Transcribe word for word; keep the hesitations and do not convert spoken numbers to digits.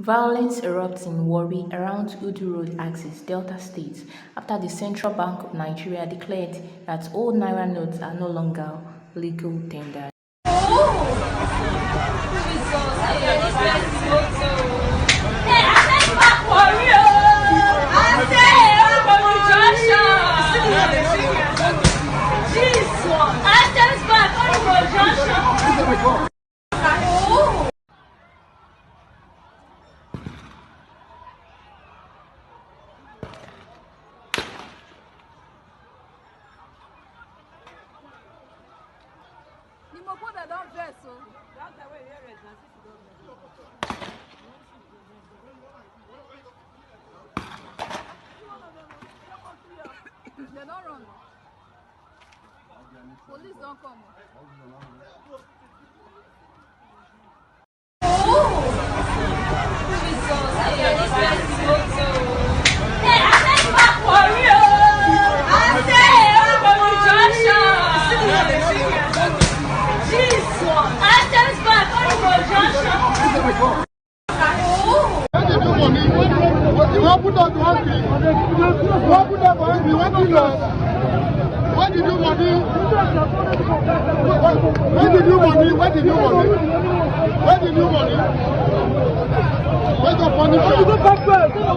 Violence erupts in Warri around Udu Road axis, Delta State, after the Central Bank of Nigeria declared that old naira notes are no longer legal tender. The mopo dem don vex o. Dem don run. Police don come o. What did you money? You wan put us for hungry? You wan put us for hungry? You wan kill us? Where did you money? Where did you money? Where did you money? Where did you money? Where's your punishment?